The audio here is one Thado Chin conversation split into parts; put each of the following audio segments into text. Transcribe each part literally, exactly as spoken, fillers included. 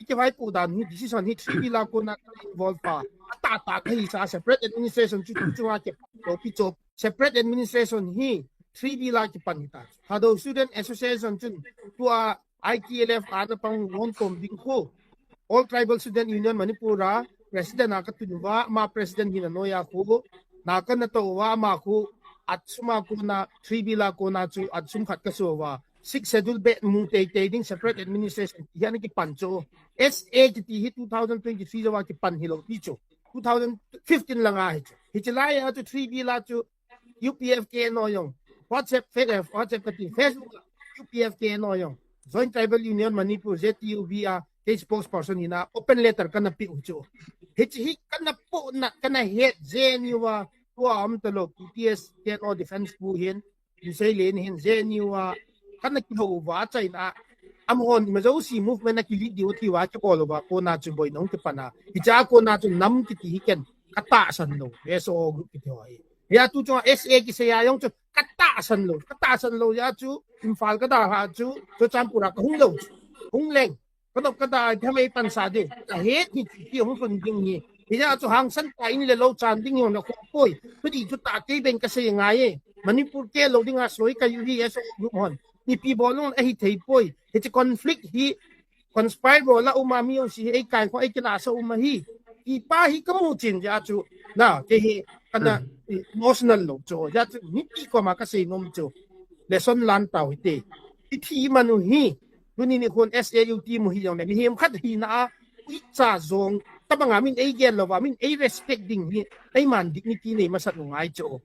kivaipoh dan hi decision hi three bill a kona involve pa. Atah tah kahi sa separate administration chu chu chunga kipan pi chu. Separate administration hi three bill a kipan hita. Thadou Student Association chun tua I T L F ana pang lon tom ding khu. All Tribal Student Union Manipur a president a katun uva, ama president hina noiya khu. Na kana to uva ama khu, atsuma kona three bill a kona chu atsum khat kaso uva. Sixth Schedule beh mu teitei ding separate administration hi ana kipan chu. S A kiti hi two thousand twenty-three jouva kipan hilou pi chu. Two thousand fifteen langa hi chu. Hiche laiya chu three bill a chu U P F K N O jong. WhatsApp, Fe-, eh, WhatsApp kati, Facebook, U P F K N O jong. Joint Tribal Union Manipur, J T U B a, kei spokesperson hina, open letter kana pe u chu. Hiche hi kana poh na, kana het J N U a, tua um talou, P T S, K N O defense pu hin, Lusei len hin J N U a kana kihou uva achaina. Amahon ima jouse movement a kilead diu ati uva kibol uva kona chu boina hung kipan a. Hiche a kona chu nam kiti hi ken katahsan lou. S O O group kiti ho hi. Hia tu chunga S A kisei a jong chu katahsan lou. Katahsan lou jeh chu Imphal kada ha chu Churachandpur a kahung lou chu. Hung leng. Kadop kada a ipi ham eipansa ding. Kahet hi chu hung lhun ding hi. Hijeh a chu hangsan tah in le lou chan ding hi hung na khopoi. Thudih thutah kei beng kasei ngai e. Manipur keh lou dinga soi kayu hi S O O group hon. Mipi bol lou ahithei poi. Hiche conflict hi conspire bol a um a mi jouse hi eikai kho eikilahsah um ahi. Ipa hi kamu chin jeh a chu. Na, kei hi kana emotional lou chu. Jeh a chu mipi koma kasei nom chu. Lesson lan tau hite. Ithi manu hi. Tuni nikhon S A U ti mu hijongle, mihem khat hina a, uicha jong, tabanga min eigel louva, min ei respect ding hi, eiman dignity nei masat u ngai chu.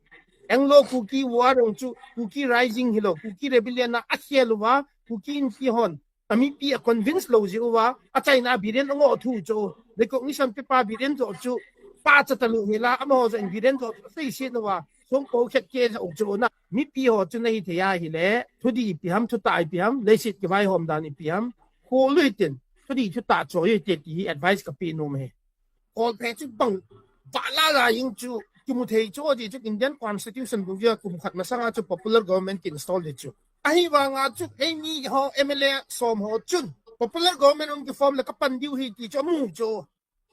Anglo Kuki War jong chu, Kuki Rising hilou, Kuki Rebellion a akhel uva, Kuki Inpi hon, amipi a convince lou jeh uva, achaina a Biren angoh thu chu, recognition paper Biren joh chu, pacha talou hila, amaho joh in Biren joh chu, seiset uva, songko khet keh joh chu na, mipi ho chu nahi thei ahile, thudih ipi ham, thutah ipi ham, leiset kivaihom dan ipi ham, kholui tin, thudih thutah choi ute ti hi advice kape nom e. Kolphe chu bang, vala la jing chu, kimu thei chu, ati chu Indian Constitution bung jia kum khat masanga chu popular government ki install di chu. Ahivanga chu, eimi ho M L A som ho chun, popular government hung kiform le kapan diu hi ti chu amu chu.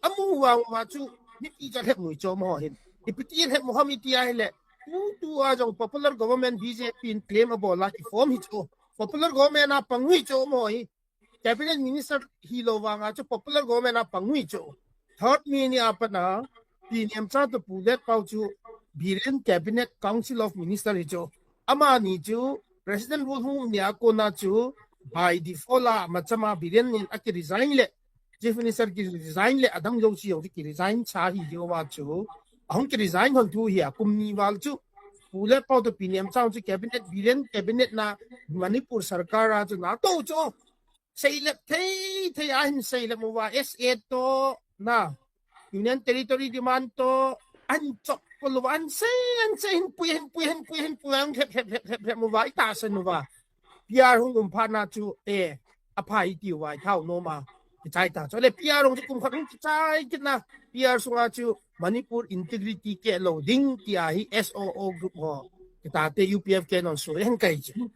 Amu vang uva chu, mipi chu alhep mu chu amaho hin. Ipi ti alhep mu ham iti ahile, tutua jong popular government B J P in claim abol a kiform hi chu. Popular government a pang u hi chu amaho hi. Cabinet minister hilou vanga chu popular government a pang u hi chu. Third mi ni a pat a, Pi Nemchao toh Pu Letpao chu Biren Cabinet Council of Minister hi chu. Amani chu President rule hung nia kona chu by default a machama Biren in aki resign le, Chief Minister ki resign le, adang jouse jong ki resign cha hi jeh uva chu. Ahung ki resign hon thu hi a kum ni val chu. Pu Letpao toh Pi Nemchao chu cabinet, Biren cabinet na Manipur sarkar a chu nato chu. Seilep thei thei ahin seilep uva S A toh na. Union Territory demand toh an chok pol uva an sei, an sei hin pui, hin pui, hin pui, hin pui, an hep, hep, hep, hep, hep uva, itahsan uva. P R hung um phat na chu, eh, apha iti uva, ithao nom a, kichai ta. Chule P R hung chu kum khat hung kichai kit na, P R sunga chu Manipur integrity keh lou ding tia hi S O O group ho. Kitate U P F K non su hen kai chu.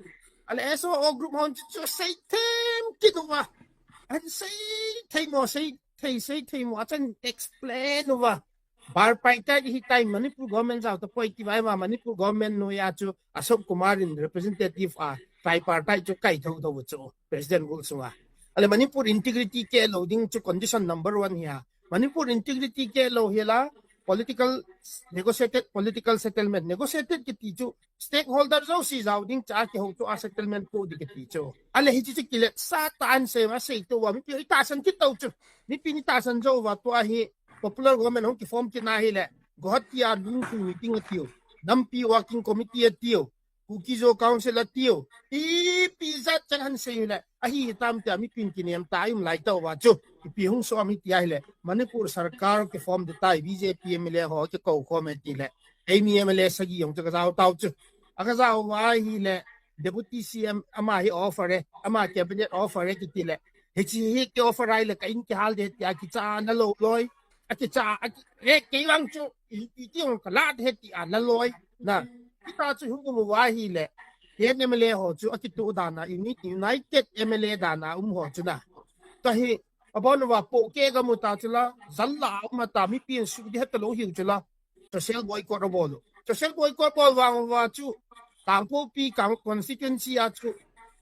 Ale S O O group hon chu, chu sei them kit uva. An sei thei mo, sei thei, sei thei mo, achan explain uva. Bar pai ta hi tai Manipur government jao tapoi ti vai ma Manipur government noiya chu Ashok Kumar in representative a tripartite chu kai tho tho chu President rule sunga. Ale Manipur integrity keh lou ding chu condition number one hi a. Manipur integrity keh lou hi la political negotiated political settlement. Negotiated kiti chu stakeholder jouse jao ding cha kihou chu a settlement po ding kiti chu. Ale hiche chu kiletsah tah in sei ma sei tou va mipi itahsan kit tou chu. Mipi ni tahsan jou va tua hi popular government hung kiform kit na hile. Guwahati a lungthim meeting atiu. Nampi working committee atiu. Kuki-Zo Council atiu. Ipi jat chan han sei hile. Ahi hitam tia mipin kinem ta a um lai tau va chu. Ipi hung som hi tia hile. Manipur sarkar kiform ding tai B J P M L A ho kikou khom e tile. Eimi M L A sagi jong chu kajao tau chu. Akajao va hile. Deputy C M ama hi offer e. Ama cabinet offer e kiti le. Hiche hi ki offer ai le ka in kihal de tia kicha na lou loi. Akicha, aki, eh, kei vang chu, i, i, ti ong ka lat he ti a la loi, na. Kita chu hung um uva hile, K N M L A ho chu, akitu dan a, uni-, United M L A dan a um ho chu na. Tua hi, Abon uva pohkeh gam u ta chu la, jal la um ta, mipi in suh di het ta lou hiu chu la. Social boycott abol u. Social boycott bol vang uva chu, Kangpokpi, Kang constituency a chu,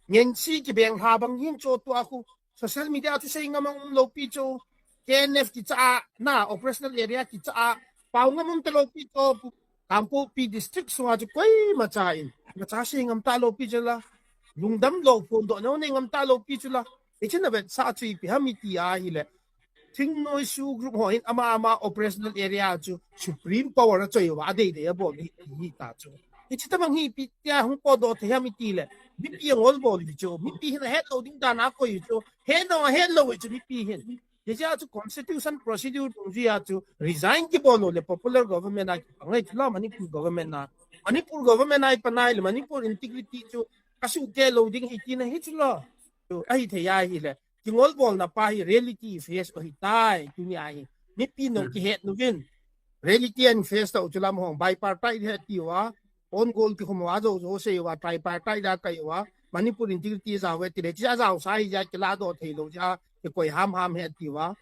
ngensi kibeng ha bang hin chu tua khu, social media chu sei ngam a um lou pi chu, K N F kicha a, na, operational area kicha a, pao ngam um ta lou pi chu, Kangpokpi district sunga chu koima cha in, ma cha sei ngam ta lou pi chu la, lungdam lou phondoh neo nei ngam ta lou pi chu la, hiche na vetsah chu ipi ham iti a hile, Thingnoi SoO group ho hin ama ama operational area chu supreme power a choi uva, adei dei abol hi, hi ta chu. Hiche tabang hi ipi tia hung potdoh thei ham iti le, mipi angol bol hi chu, mipi hin ahet lou ding dan a koi hi chu, het lou, het lou hi chu mipi hin. Hiche a chu constitution procedure dungjui a chu resign kibol lou le popular government a kipang ahi chu la Manipur government a. Manipur government a ipan ahi le Manipur integrity chu kasuhkeh lou ding ahi tina hi chu la. Chu ahi thei ahi le. Kingol bolna pa hi reality face u ahi tai, tuni ahi. Mipi nong kihet nu vin. Reality and face ta u chu lam hong bipartite he ti uva. On goal kikhum uva jo jo sei uva tripartite da kai uva. Manipur integrity jao ve ti le. Chi a jao sa hi ja kila doh thei lou ja. Kikoi ham ham he ti uva.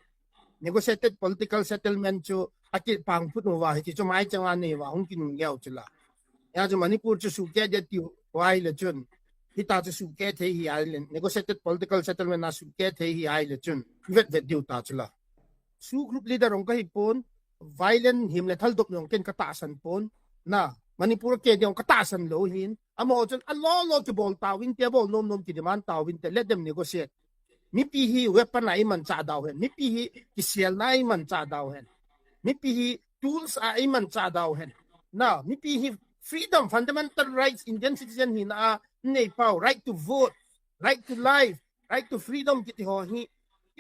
Negotiated political settlement chu akipang phut uva. Hiche chu mai chang a nei uva. Hung kinung leo chu la. Hia chu Manipur chu suhkeh ding tiu ahi le chun. Hita chu suhkeh thei hi ahi le. Negotiated political settlement a suhkeh thei hi ahi le chun. Vet vet diu ta chu la. SoO group leader ong kahi pon. Violent him le thaldop ong ken katahsan pon. Na, Manipur a keh ding ong katahsan lou hin. Amaho chun alolo kibol tauvin te, abol nom nom kidemand tauvin te. Let them negotiate. Mipi hi weapon a imanchah dau hen. Mipi hi kiselna a imanchah dau hen. Mipi hi tools a imanchah dau hen. Na, mipi hi freedom, fundamental rights, Indian citizen hina a nei pau, right to vote, right to life, right to freedom kiti ho hi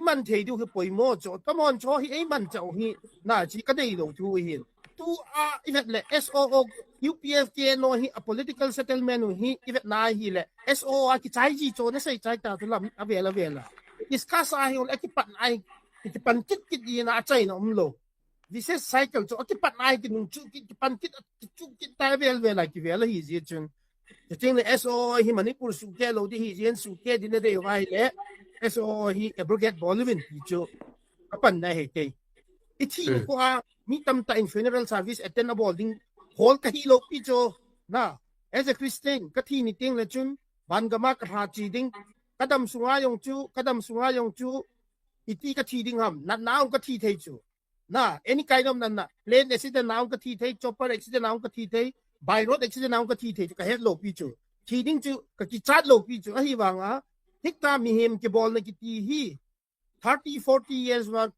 iman thei diu hi poimo chu. Tamon chu hi eimanchah u hi, na, chi kadei lou thu hi. Tu a ivet le S O O, U P F K N O hi a political settlement u hi ivet na hi le S O O a kichai ji chu na sei chai ta tu lam avel avel a. Discuss a hi ul a kipan ai, kipan kit kit di na achaina um lou. Vicious cycle chu akipan ai kinung chu ki, kipan kit, chu kit ta vel vel a kivel a hi ji chun. Chuting le S O O hi Manipur suhkeh lou di hi jin suhkeh di na dei vai le S O O hi abrogate bol uvin ti chu. Kapan na he kei. Ithi ko a mi tamtah in funeral service attend abol ding hol kahi lou pi chu. Na, as a Christian, kathi ni ting le chun, van gam a kalha chi ding, kadam sunga jong chu, kadam sunga jong chu, iti kathi ding ham, natna ong kathi thei chu. Na, any kind of natna, plane accident na ong kathi thei, chopper accident na ong kathi thei, by road accident na ong kathi thei chu, kahet lou pi chu. Thi ding chu, kakichat lou pi chu, ahi vang a, hita mihem kibolna kiti hi, thirty, forty years va,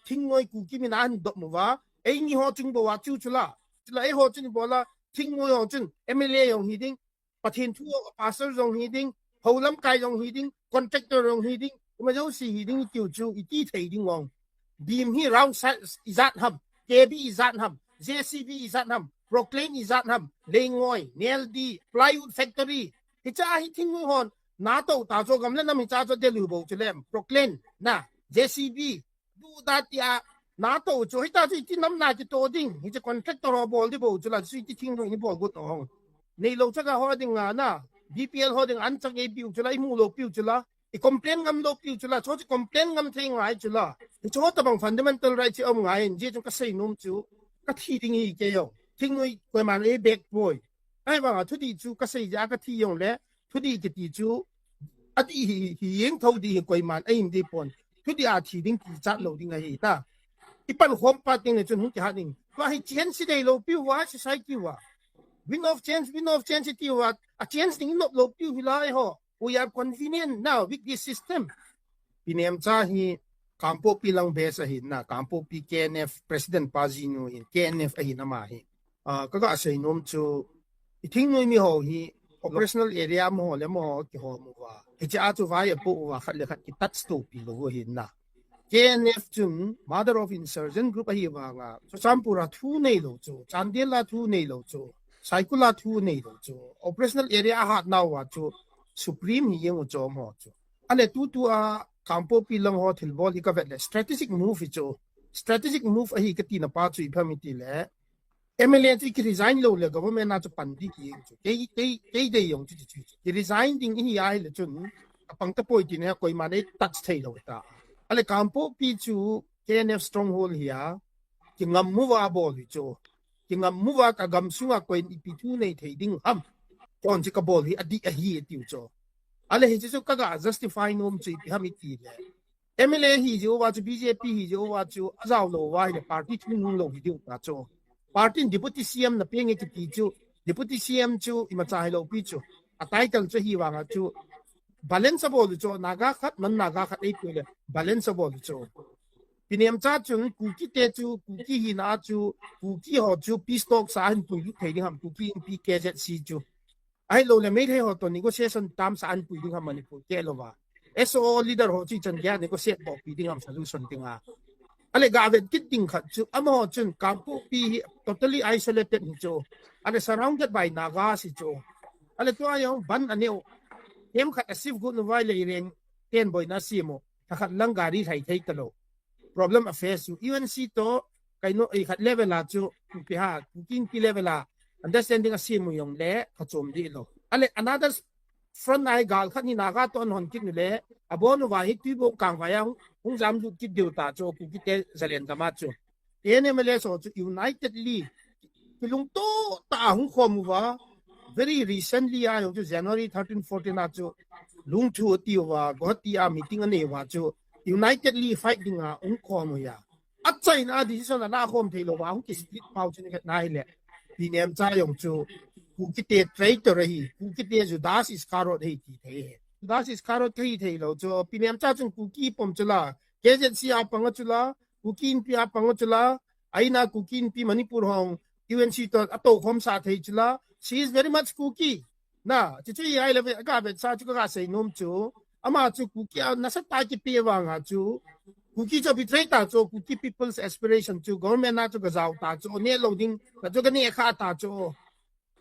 Thingnoi Kuki min a hin dop mu va, eini ho chung bou a chu chu la. Chu la eiho chun ibola, Thingnoi ho chun, M L A jong hi ding, Pathen thu a pastor jong hi ding, hou lamkai jong hi ding, contractor jong hi ding, ima jong si hi ding tiu chu, iti thei ding ong. Beam hi round size ijat ham, K B ijat ham, J C B ijat ham, Proclain ijat ham, Leingoi, Neldi, Plywood Factory, Hicha hi Thingnoi hon, nato ta chu gam le nam hicha chu Delhi bou chu lem, Proclain, na, J C B, du da tia, nato chu, hita chu iti nam na kito ding, hicha contractor ho bol di bou chu la, chu iti Thingnoi ni bol got hong. Neilou chaga ho ding a na, B P L ho ding an chang e piu chu la, imu lou piu chu la, i complain ngam lou piu chu la, chu chu complain ngam thei ngai chu la. Hichu tabang fundamental right chu um ngai, ji chu kasei nom chu, kathi ding hi kei jong. Thingnoi koiman ei bek poi. Ahivanga thudih chu kasei jeh a kathi jong le, thudih kiti chu, adih hi, hi jeng tho dih hi koiman ahin dei pon. Thudih a thi ding kichat lou ding ahi ta. Ipan khom pa teng le chun hung kihat ding. Tua hi change si dei lou piu va, society va. Wind of change, wind of change ti va. A change ding nop lou piu hi lai ho. We are convenient now with this system. Pi Nemcha hi Kangpokpi lang base ahin na, Kangpokpi K N F President pa jinu hin, K N F ahin ama hi. Ah, kaga sei nom chu, i Thingnoi mi ho hi, operational area mo ho le mo ho kihom uva. Hiche a chu vai apo uva khat le khat ki touch to pi lou ahin na. K N F chun mother of insurgent group ahi vanga, Churachandpur a thu neilou chu, Chandel a thu neilou chu, Saikul a thu neilou chu, operational area ahat nau a chu, Supreme hi jeng u chom ho chu. Ale tutu a Kangpokpi lang ho thilbol hi kavet le strategic move hi chu. Strategic move ahi katina pa chu ipi ham iti le. M L A chu ki resign lou le government a chu pan ding hi jeng chu. Kei, kei, kei dei jong chu chu chu. Ki resign ding ihi ahi le chun. Apang tapoi tina koiman ei touch thei lou ta. Ale Kangpokpi chu K N F stronghold hi a, kingam uva bol hi chu. Kingam uva ka gam sunga koiin ipi thu nei thei ding ham. Kon chu ka bol hi adih ahi tiu chu. Ale hichu chu ka ga justify nom chu ipi ham iti le. M L A hi jeh uva chu, B J P hi jeh uva chu, ajao lou uva ahile party thu nung lou hi diu ta chu. Party in Deputy C M na penge kiti chu, Deputy C M chu imacha hilou pi chu. A title chu hi vanga chu, balance abol chu, Naga khat, non Naga khat eipui le, balance abol chu. Pi Nemcha chun, Kuki te chu, Kuki hina chu, Kuki ho chu, peace talk sa ahin pui lut thei ding ham, Kuki Inpi K Z C chu. Ahilou le Meitei ho toh negotiation terms a ahin pui ding ham Manipur keh louva. S O O leader ho chu ichan geiya negotiate bol pi ding ham solution dinga. Ale ga vet kit ding khat chu, amaho chun Kangpokpi hi totally isolated hi chu. Ale surrounded by Nagas hi chu. Ale tua jong ban aneo. Kem khat a shift got uva ahile Reang ten boina asem u. Thakhat lang gari lhai thei talou. Problem a face chu U N C toh, kaino, eh, khat level a chu, ipi ham, Kuki Inpi level a, understanding asem u jong le, phachom dih lou. Ale, another front a hi gal khat hi Naga toh ahon kit u le, abon uva hi Tuibong Kangvai a hung, hung jam lut kit diu ta chu, Kuki te Zalen gam a chu. T N M L S ho chu unitedly, kilungto tah a hung khom uva, very recently a jong chu January thirteen, fourteen a chu, Lungthu ati uva, Guwahati a meeting anei uva chu, unitedly fight dinga hung khom uva. Achaina a decision ana khom thei louva, hung ki split pau chu ni khat na hile. Pi Nemcha jong chu, Kuki te traitor ahi, Kuki te Judas Iscariot ahi ti thei ahi. Judas Iscariot kahi thei lou chu, Pi Nemcha chun Kuki pom chu la, K Z C a pang a chu la, Kuki Inpi a pang a chu la, aina Kuki Inpi Manipur hong U N C toh atou khom sa thei chu la. She is very much Kuki. Na, chu chu hi ahile ve, ka vet sa chu ka, ka sei nom chu. Ama chu Kuki a nasatah a kipe vanga chu. Kuki chu betray ta chu, Kuki people's aspiration chu, government a chu ka jao ta chu, neh lou ding, ka chu ka neh kha ta chu.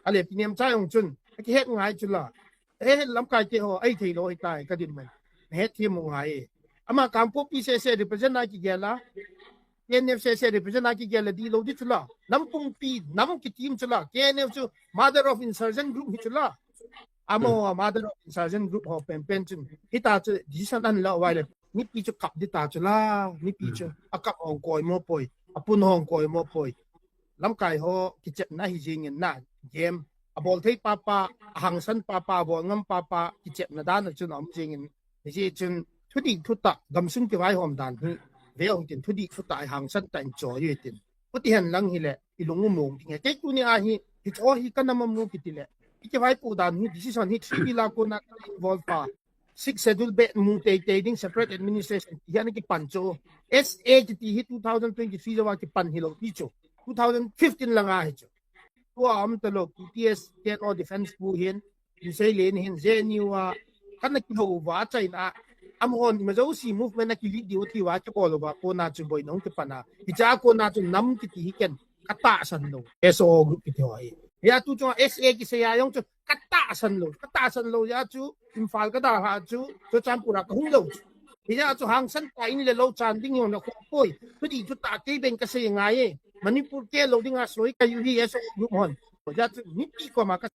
Ale Pi Nemcha jong chun, akihet ngai chu la. Eh, lamkai te ho, ahi thei lou ahi tai, ka dinmun. Nahet them u ngai e. Ama Kangpokpi sese represent a kigel a. K N F sese represent a kigel a dih lou ding chu la. Nam pumpi, nam kiti um chu la. K N F chu mother of insurgent group hi chu la. Amaho, hmm, mother of insurgent group ho penpen chun. Hita chu decision ahin la uva ahile. Mipi chu kap ding ta chu la. Mipi chu. Hmm. Akap hong koimo poi. Apun hong koimo poi. Lamkai ho kichepna hi jingin na, game. Abol thei papa, ahangsan papa, abol ngam papa, kichepna dan a chun aum jingin. Hijeh chun, thudih thutah, gamsung kivaihom dan hi, ve ung tin, thudih thutah, ahangsan tah in choi u hitin. Hiti hen lang hile, ilung umong ding ahi. Kei tuni a hi, hicho hi ka nam a mu kiti le. I kivaipoh dan hi, decision hi, three pillar a kona ka involve pa. Sixth Schedule beh mu teitei ding separate administration ti hi ana kipan chu. S A kiti hi two thousand twenty-three jouva kipan hilou pi chu. Two thousand fifteen langa hi chu. Tua um talou P T S, K N O defense pu hin, Lusei Len hin, J N U a, kana kihou uva achaina, amahon ima jouse movement a kilead diu ati uva kibol uva, kona chu boina hung kipan a. Hicha kona chu nam kiti hi ken, ka tahsan lou. S O O group kiti ho hi. Hia tu chunga S A kisei a jong chu, ka tahsan lou, ka tahsan lou jeh a chu, Imphal ka dalhah chu, Churachandpur a ka hung lou chu. Hijeh a chu hangsan tah in le lou chan ding jong na kho poi. Thudih thutah kei ben ka sei ngai e. Manipur keh lou dinga soi ka hiu hi S O O group hon. Hijeh a chu mipi koma ka